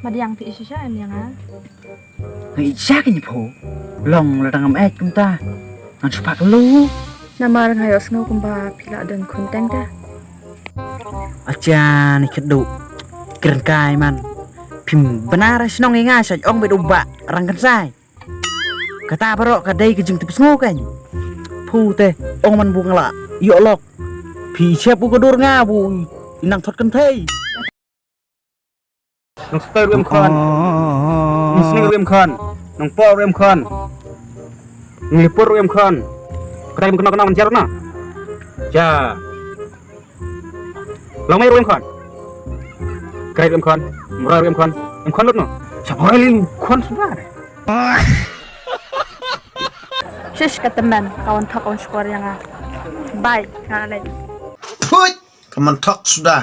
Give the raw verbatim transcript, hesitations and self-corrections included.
Madiang phi shisha em ïa nga. Nga ïa sha ka nyi pho. Long la dang am et kumta. Ngan shu pak lu. Namar nga ïohsngew kumba phi la don khun teng te. Acha ni kadu. Kren kai man. Phim bana ra shnong ïa nga sha ong bad u ba rang kan sai. Kata baroh ka dei ka jingtip sngew kan. Phu te ong man bu ngla. Ïoh lok. Phi shep u ka dur nga bu. Inang thot kan thei. Nong Sutoi ruh em khon. Nong Sning ruh em khon. Nong Poh ruh em khon. Nong Lipur ruh em khon. Kata ruh em khon, kano kano man jar na. Ja. Longmai ruh em khon. Krai ruh em khon. Mroi ruh em khon. Em khon lut no. Sa Mroi li khon suda. Shish, ka tymmen ka wan thok ka wan shukor ïa nga. Bye, nga leit. Phuit, ka man thok suda.